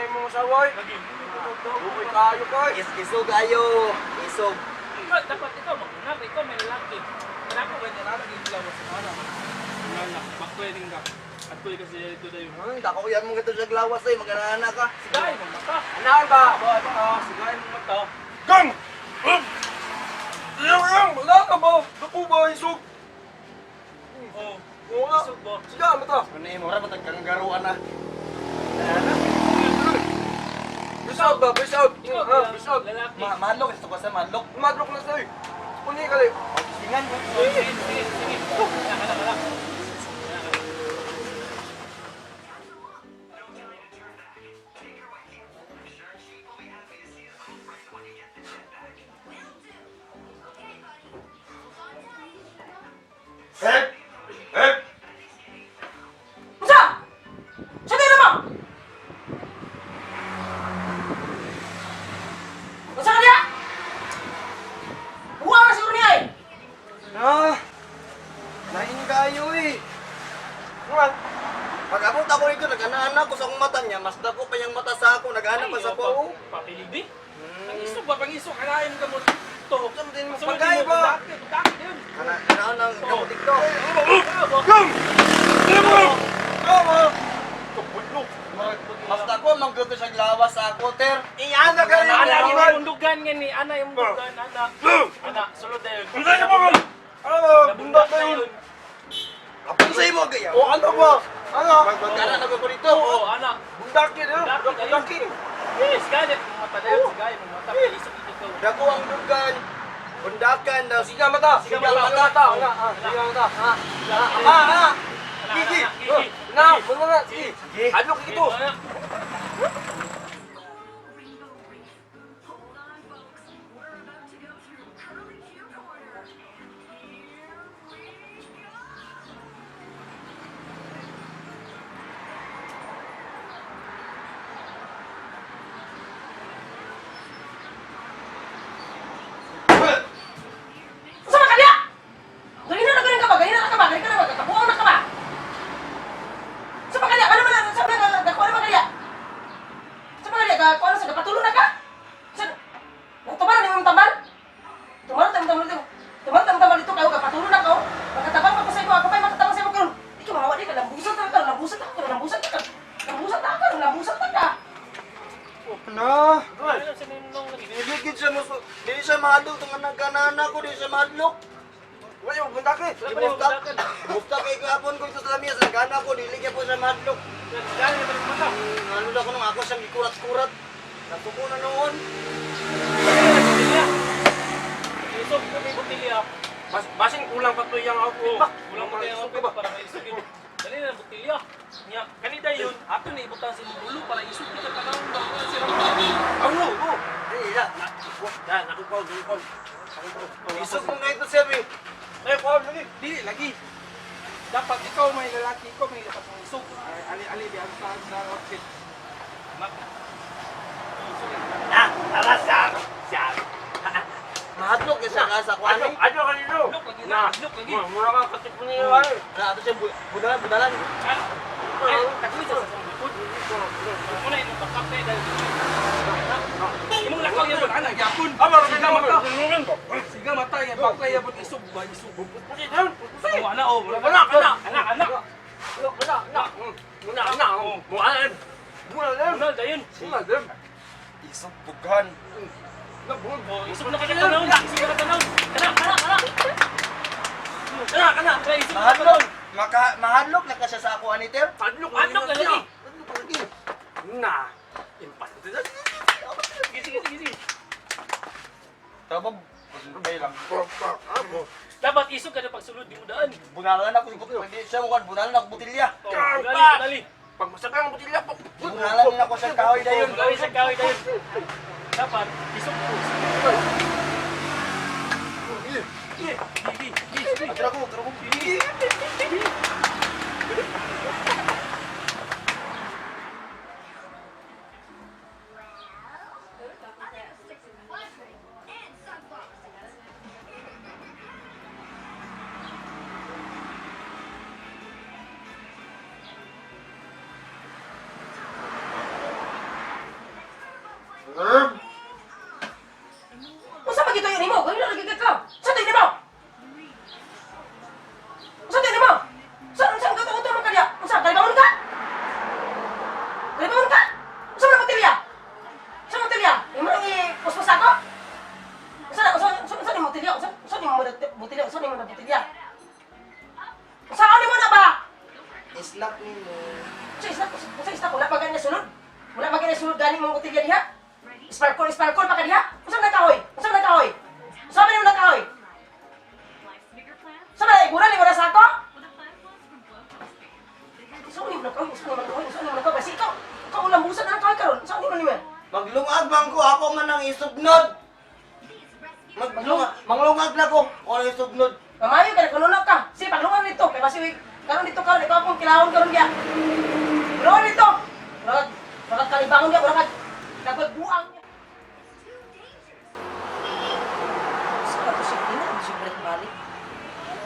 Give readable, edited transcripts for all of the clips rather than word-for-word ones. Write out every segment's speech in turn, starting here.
na imong asawa eh. Lagi. Uy, kayo kay. Isog ayo. Isog. Ikaw, dapat ikaw maguna, ikaw may lalaki. Wala ko ganyan, lalaki yung lawas sa anak. Wala, bakweling ka. At kuya kasi ito na yun. Dako yan mo gito sa glawas ay magana ka. Sigay mong mata. Anahan ba? Ba, ba, sigay mong mata. Gang! Yang yang, wala ka ba? Dako ba isog? Oh, Oo nga. isog ba? Siga mata. Ano imo ra batag kang garuan na. Peace out ba? Peace out. Ikaw, Ah, peace out. lalaki. Ma mahadlok ito ka sa mahadlok. Madrok na sa'yo. Kuni kali. Singan. Oh, sige, sige, sige. Kana, kana, kana. Hep! Hep! Unsa? Sa di mo? Unsa ka diha? Buwa ka siguro niya eh. Ah. Lain kayo eh. Nga. Pag abot ako nito, nag-ana ko sa akong mata niya, mas dako pa niyang mata sa ako, nag-ana pa sa ko. Papilidi. Ang isog ba? Pang isog, kanain ka mo. To. Din mo Sunod pagay mo, ba? Pagdaki, pagdaki yun. Kana kana nang Oh. gamot dito. Gang! Ano mo? Tama! Kabulok. Mas dako man gyud sa glawas sa ako, ter. Iyan na kayo. Ana, yung mundugan nga ni, ana yung mundugan, ana. Ana, sulod na yun. Ano ka ba? Ano? Bundak na yun. Apong sa imo gaya. O ano ba? Ano? Magkana na ko dito. Oo, ana. Bundakin eh. Bundaki na yun. Bundaki. Yes, gaya mong mata na yun, sigay mong mata. Isog ito. Dako ang dugan. Bundakan na Siga mata. Siga Siga mata. mata. Ana, ah, siga mata. Ah, ah, ah. Gigi. Gigi. Na, wala na. Sige. Sige. Adlok ito. Ana. Hold on, folks. We're about to go through Curly Q Corner. And here we go. Unsa man ka diha? Ganina na ganin ka ba? Ganina na ka ba? Ganina ka na ba? Kakabuo na ka ba? Unsa man ka diha? Ano man na? Unsa man na? Gakuha na man ka diha? Unsa man ka diha? Gakuha na sa gapatulo na ka? Unsa? Tumaran imong tambal? Tumaran imong tambal dito. Tumaran imong tambal dito kayo gapatulo na ka. oh. Makatabang pa ko sa imo, ako pa makatabang sa imo karon. Di ka mahawa di ka lambusan ta ka, lambusan ta ka, lambusan ta ka. Lambusan ta ka, lambusan ta ka. Na. Ano sa ninong lagi? Dili gid siya mo dili siya mahadlok tong nagkanana ko, dili siya mahadlok. Wala yung bundaki. Wala pa rin Ibufta. bundakan. Ibufta kay gapon ko ito sa lamia sa nagana ko, dili gyud po siya mahadlok. Sigay na mong mata. Ano na ko nung ako siyang gikurat-kurat. Natuko na noon. Botilya. Isog, botilya. Bas basin kulang pa to yung outfit Oo, ba? kulang pa tayo Isog ka ba? para maisog yun. Dali na botilya. Nya, kanida yun, ato na ibutang sa imong ulo para isog kita tanawon ba kung sila ba. Ano? Oh. Dili na. Ya, nakupaw, nakupaw. Isog mo nga ito siya, be. Eh, kuha lagi. Dili lagi. Dapat ikaw may lalaki, ikaw may dapat mong isog. Ay, ali ali di ang sa sa outfit. Mak. Ah, tara sa. Siya. Mahadlok kay siya ka sa Ano? kuan. Ano kanino? Look lagi na, look lagi. Mura ka katip ni ay. Na ato siya budalan budalan. Ay, takoy sa sa likod. Muna imong bakap na dahil. Imong lakaw yan ana gyapon. Ah, meron Siga ka mata. naman. Siga mata yan bakla yapon isog ba isog. Pusi doon. Pusi. Oh, ana oh, Ana, ana. ana ana. Ana, ana. Muna, ana. Muna, muna. Unal dayon. Muna, dem. Isog bughan. Oh, isog na ka tanaw, isog na ka tanaw. Kana, kana, kana. Kana, kana, kana isog na ka tanaw. Mahadlok. Maka mahadlok na ka siya sa ako ani ter. Adlok, Adlok na lagi. Mahadlok lagi. Na. Impas. Sige, sige, sige, sige. Tabag bay lang. Dapat isog ka na pagsulod di mo daan. Bunalan ako siguro. Hindi siya mukan bunalan ako botilya. Oh, bunali, bunali. Pag masakang ang botilya po. Bunalan nila ako sa kahoy dayon. Bunali sa kahoy dayon. Dapat isog ko. Sige, sige, sige, sige. Tara ko, tara ko. And sunflower seeds. Islap nimo. Sa isla, sa isla, wala pa ganyan sulod. Wala pa ganyan sulod galing mong botilya diha. Sparkle, sparkle pa ka diha. Unsa man nakahoy? Unsa man nakahoy? Unsa man nakahoy? Unsa man iguran ni wala sa ako? Unsa ni man nakahoy? Unsa ni man nakahoy? Unsa ni man nakahoy? Basi ikaw, ikaw ulang busa na nakahoy karon. Unsa ni man ni man? Maglungag man ko, ako man ang isugnod. Maglungag, manglungag na ko, ako ang isugnod. Mamayo ka na kuno ka. Si paglungan nito kay basi karon dito karon ikaw akong kilawon karon diha. Karon dito. Murag murag kalibangon diha, murag nagbuang niya. Sa kato siya, di na siya balik-balik.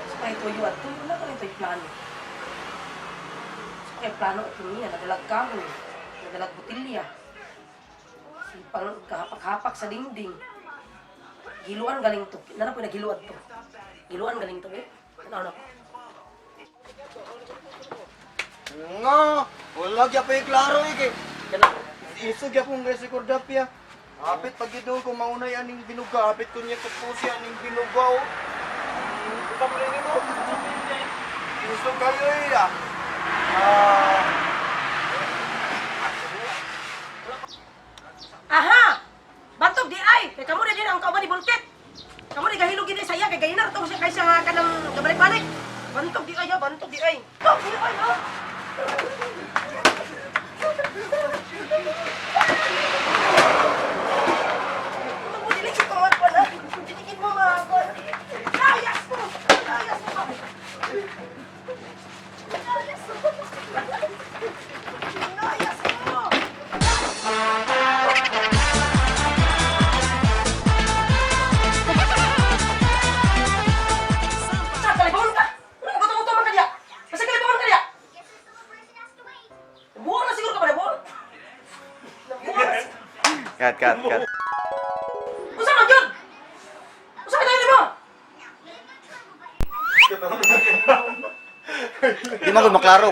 Sa kaya tuyo at tuyo na ka rin plano. Sa kaya plano ito niya, nadalag kahoy, nadalag botilya. Si pang kahapak-hapak sa dingding. Giluan galing to. Nana po nagiluan to. Giluan galing to eh. Ano na ko? Nga, wala gyud pa klaro eh kay. Kana isog gyapon kay si Cordapia. Apit pag gid ko maunay aning binuga, apit ko niya kapusi aning binuga oh. Unsa man nimo? Isog kayo eh ah. Ah, Aha! Bantog di ay! Kay kamo na din ang kauban ni Bulkit. Kamo ni gahilog gid sa iya kay gahinar to siya kay siya nga kanang gabalik-balik. Bantog di ay, ha? Bantog di ay. Bantog di ay, ha? Bantog mo, dili ko man pala. Dilikin mo mga ako. Layas mo! Layas mo! Layas mo! Layas mo! Sa kalibon ka! Ano gutom-gutom man ka diya? Kasi kalibon ka diya? Buwan na siguro ka pa na buwan. Buwan na siguro. Cut, cut, cut. Unsa man gyud? Unsa man tayo nimo? Di man ko maklaro.